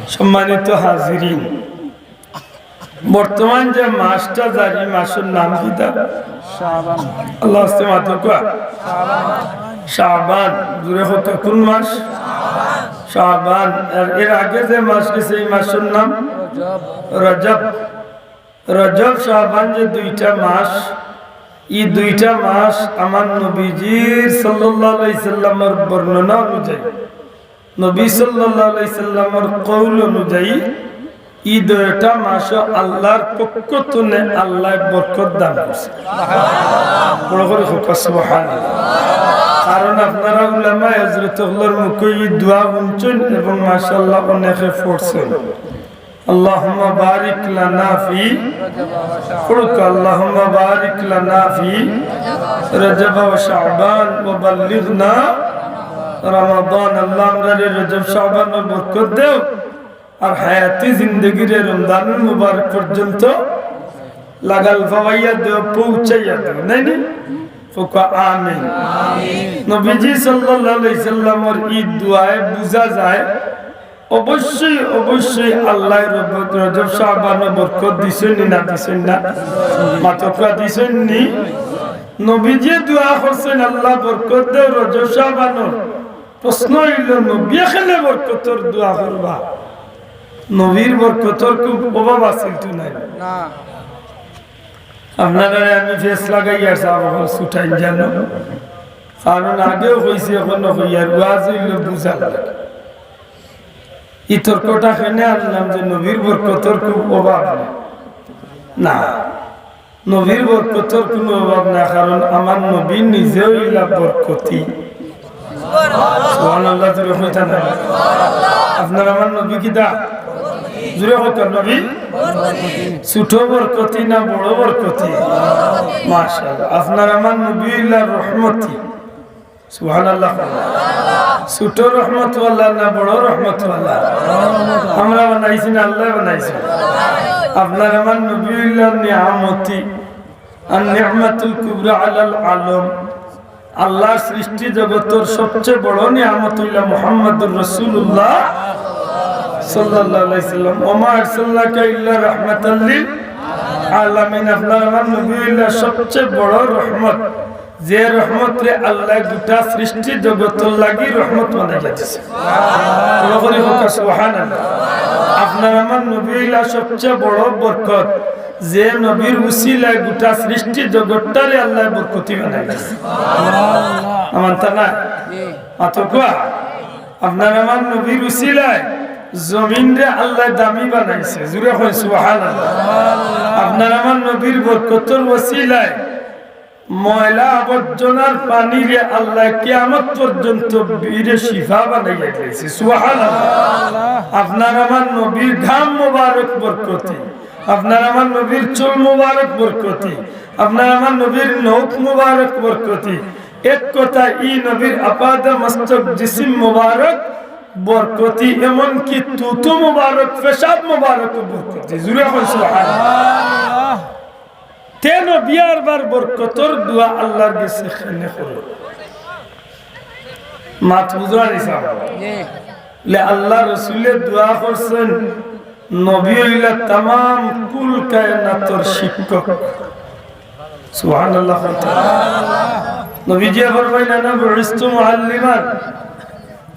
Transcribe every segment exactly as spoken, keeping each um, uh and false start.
সম্মানিত হাজিরিন, বর্তমান যে মাসটা জারি, মাসর নাম কিতা? শাবান। আল্লাহ আস্তে মাতউক্কা। শাবান। জুরে কউক্কা, কুন মাস? শাবান। আর এর আগে যে মাস গেছে, এই মাসর নাম রজব। রজব, শাবান যে দুইটা মাস, ই দুইটা মাস আমার নবীজির সাল্লাল্লাহু আলাইহি সাল্লামর বর্ণনা অনুযায়ী, নবী সাল্লাল্লাহু আলাইহি সাল্লামর কৌল অনুযায়ী, ই দুইটা মাসও আল্লাহর পক্ষ তনে আল্লায় বরকত দান করছে। বড় করি কউক্কা সুবহানাল্লাহ। কারণ আপনারা উলামায়ে হযরত অকলর মুখে ই দোয়া হুনছইন এবং মাশাআল্লাহ অনেকে পড়ছইন। আল্লাহুম্মা বারিক লানা ফি, পড়ুক্কা, আল্লাহুম্মা বারিক লানা ফি রজব ওয়া শাবান ওয়া বাল্লিগনা রমাদান। আল্লাহ, আমরারে রজব শাবানর বরকত দেও, আর হায়াতি জিন্দেগিরে রমজানুল মুবারক পর্যন্ত লাগাল ফাওয়াইয়া দেও, পৌঁছাইয়া দেও, নায়নি? কউক্কা আমিন। নবীজি সাল্লাল্লাহু আলাইহি সাল্লামর ই দোয়ায় বুঝা যায়, অবশ্যই, অবশ্যই আল্লায় রব-, রজব শাবানো বরকত দিছইন নি না দিছইন না? মাতউক্কা, দিছইন নি? নবীজিয়ে দোয়া করছইন, "আল্লাহ বরকত দেও রজব শাবানো।" প্রশ্ন অইলো, নবীয়ে কেনে বরকতর দোয়া করবা? নবীর বরকতর কুনু অভাব আছিল তো নায়। না। আপনারারে আমি ফেস লাগাইয়ার সাব অখন ছুটাইন জানো, কারণ আগেও কইছি, অখনো কইয়ার, ওয়াজ অইলো বুঝার লাগি। ই তর্কটা কেনে আনলাম যে নবীর বরকতর কুনু অভাব নাই। না, নবীর বরকতর কুনু অভাব নাই, কারণ আমার নবী নিজেউ অইলা বরকতি। সুবহানাল্লাহ, জুরে কইতা না? আপনার আমার নবী কিতা? জুরে কইতা নবী? ছোট বরকতি না বড় বরকতি? মাশাআল্লাহ। আপনার আমার নবী অইলা রহমতি। সুবহানাল্লাহ। ছোট রহমতওয়ালা না বড় রহমতওয়ালা? আমরা বানাইছি না, আল্লায় বানাইছে? আপনার আমার নবী অইলা নিয়ামতি। আর নি'মাতুল কুবরা আলাল আলম, আল্লাহর সৃষ্টি জগতর সবচেয়ে বড় নিয়ামত অইলা মুহাম্মাদুর রাসূলুল্লাহ সাল্লাল্লাহু আলাইহি সাল্লাম। ওয়া মা আরসালনাকা ইল্লা রাহমাতাল লিল আলামিন। আপনার আমার নবী অইলা সবচেয়ে বড় রহমত, যে রহমতরে আল্লায় গোটা সৃষ্টি জগতর লাগি রহমত বানাইয়া দিছে। বড় করি কউক্কা সুবহানাল্লাহ। আপনার আমার নবী অইলা সবচেয়ে বড় বরকত, যে নবীর উসিলায় গোটা সৃষ্টি জগতটারে আল্লায় বরকতি বানাই দিছে। আমার তা না? মাতউক্কা। আপনার আমার নবীর উসিলায় জমিনরে আল্লায় দামি বানাইছে। জুরে কইন সুবহানাল্লাহ। আপনার আমার নবীর বরকতর উসিলায় ময়লা আবর্জনার পানিরে আল্লায় কিয়ামত পর্যন্ত বীরে শিফা বানাইয়া দিছে। সুবহানাল্লাহ। আপনার আমার নবীর ঘাম মোবারক বরকতি, আপনার আমার নবীর চুল মোবারক বরকতি, আপনার আমার নবীর নখ মোবারক বরকতি। এক কথা, ই নবীর আপাদ মস্তক জিসিম মোবারক বরকতি, এমনকি তুতু মোবারক, পেশাব মোবারক বরকতি। জুরে কইন সুবহানাল্লাহ। তে নবী আরবার বরকতর দোয়া আল্লাহর গেছে কেনে করো? মাত বুঝরা নি সাব? লে আল্লাহ রসুলে দোয়া করছইন, নবী অইলা তামাম কুল কায়নাতর শিক্ষক। সুবহানাল্লাহ। নবীজিয়ে ফরমাইন, "আনা বুইস্তু মুআল্লিমান।"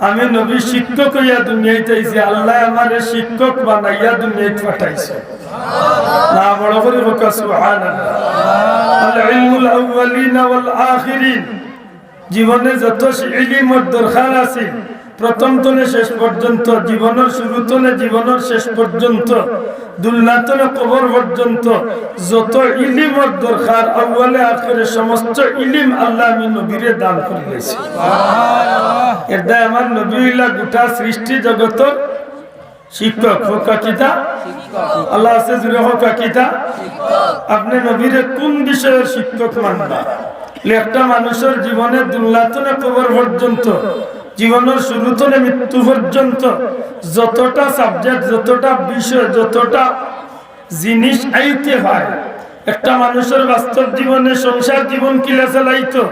আমি নবী শিক্ষক অইয়া দুনিয়াত আইছি, আল্লায় আমারে শিক্ষক বানাইয়া দুনিয়াত পাঠাইছে। না, বড় করি কউক্কা সুবহানাল্লাহ। আল ইলমুল আউয়ালিনা ওয়াল আখিরিন। জীবনে যত শি-, ইলিমর দরকার আছে, প্রথম তনে শেষ পর্যন্ত, জীবনর শুরু তনে জীবনর শেষ পর্যন্ত, দুনিয়া তনে কবর পর্যন্ত যত ইলিমর দরকার, আউয়ালে আখেরে সমস্ত ইলিম আল্লায় আমি নবীরে দান করি দিছি। এর দায় আমার নবী অইলা গোটা সৃষ্টি জগতর শিক্ষক। কউক্কা কিতা? আল্লাহ আছে, জুরে কউক্কা কিতা? আপনে নবীরে কুন বিষয়র শিক্ষক মানবা? একটা মানুষর জীবনে দুনিয়া তনে কবর পর্যন্ত, জীবনর শুরু তনে মৃত্যু পর্যন্ত যতটা সাবজেক্ট, যতটা বিষয়, যতটা জিনিস আইতে পারে, একটা মানুষর বাস্তব জীবনে সংসার জীবন কিলা চালাইতো,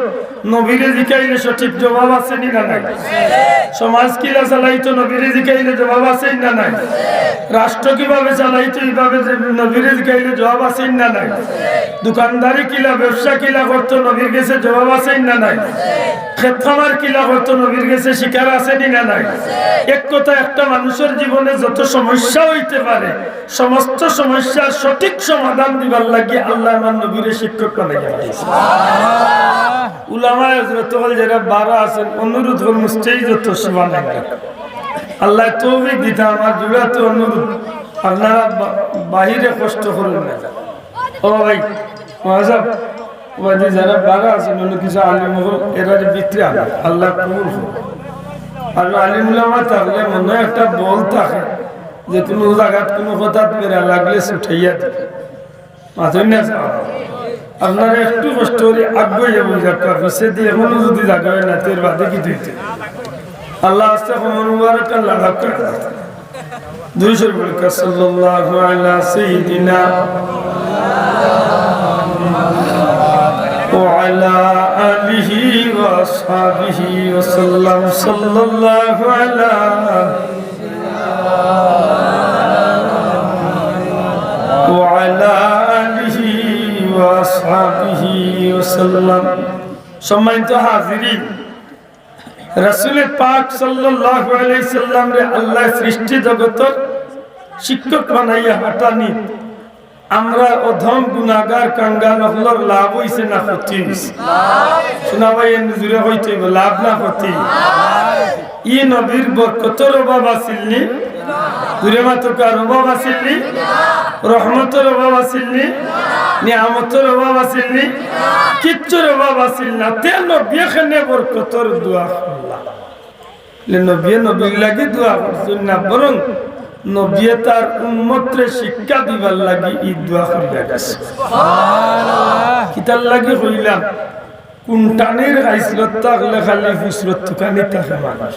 নবীরে জিকাইলে সঠিক জবাব আছে নি না নাই? সমাজ কিলা চালাইতো, নবীরে জিকাইলে জবাব আছে না নাই? রাষ্ট্র কিভাবে চালাইতো, এইভাবে যে নবীরে জিকাইলে জবাব আছে না নাই? দোকানদারি কিলা, ব্যবসা কিলা করতো, নবীর গেছে জবাব আছে না নাই? খেত খামার কিলা করতো, নবীর গেছে শিকার আছে নি না নাই? এক কথা, একটা মানুষর জীবনে যত সমস্যা অইতে পারে, সমস্ত সমস্যার সঠিক সমাধান দিবার লাগি আল্লায় আমার নবীরে শিক্ষক বানাইয়া পাঠাইছে। উলামায়ে হযরত অকল যেরা বারা আছইন, অনুরোধ করমু stage-ও তশরিফ আনইন। আল্লায় তৌফিক দিতা, আমার জোড়াত অনুরোধ, আপনারা বা-, বাহিরে কষ্ট করইন না। ও ভাই, মহাজব, ওয়াজি যেরা বারা আছইন, অন্য কিছু আলিম অকল এরারে ভিতরে আনো, আল্লায় কবুল করুক। আর আলিম উলামা থাকলে মনো একটা বল থাকে, যে কুনু জাগাত কুনু কথাত বেড়া লাগলে ছুটাইয়া দিবে। মাতইন না সাব। আপনারা একটু কষ্ট করি আগুয়াইয়া বই যাউক্কা, পিছেদি এখনো যুদি জাগা অয় না, তে এর বাদে কিতা অইতো? আল্লার ওয়াস্তে কবর মুবারক আল্লায় রাখউক্কা। দুরুদ শরিফ পড়উক্কা, সাল্লাল্লাহু আলা সাইয়্যিদিনা ওয়া আলা আলিহি ওয়া আসহাবিহি ওয়া সাল্লাম, সাল্লাল্লাহু আলা ওয়া আলা আলিহি ওয়া আসহাবিহি ওয়া সাল্লাম। সম্মানিত হাজিরিন, রাসূলে পাক সাল্লাল্লাহু আলাইহি সাল্লামরে আল্লায় সৃষ্টি জগতর শিক্ষক বানাইয়া পাঠানিত আমরা অধম গুনাগার কাঙ্গাল অকলর লাভ অইছে না ক্ষতি অইছে? শুনা ভাই, এন জুরে কইতে অইবো, লাভ না ক্ষতি? ই নবীর বরকতর অভাব আছিল নি? জুরে মাতউক্কা, অভাব আছিল নি? রহমতর অভাব আছিল নি? নিয়ামতর অভাব আছিল নি? কিচ্ছুর অভাব আছিল না। তে নবীয়ে কেনে বরকতর দোয়া করলা? লে নবীয়ে নবীর লাগি দোয়া করছইন না, বরং নবীয়ে তার উম্মতরে শিক্ষা দিবার লাগি ই দোয়া করিয়া গেছে। কিতার লাগি কইলাম, কুন্টানির খাইছলত থাকলে খালি ফুসরত তুকানি থাকে মানুষ।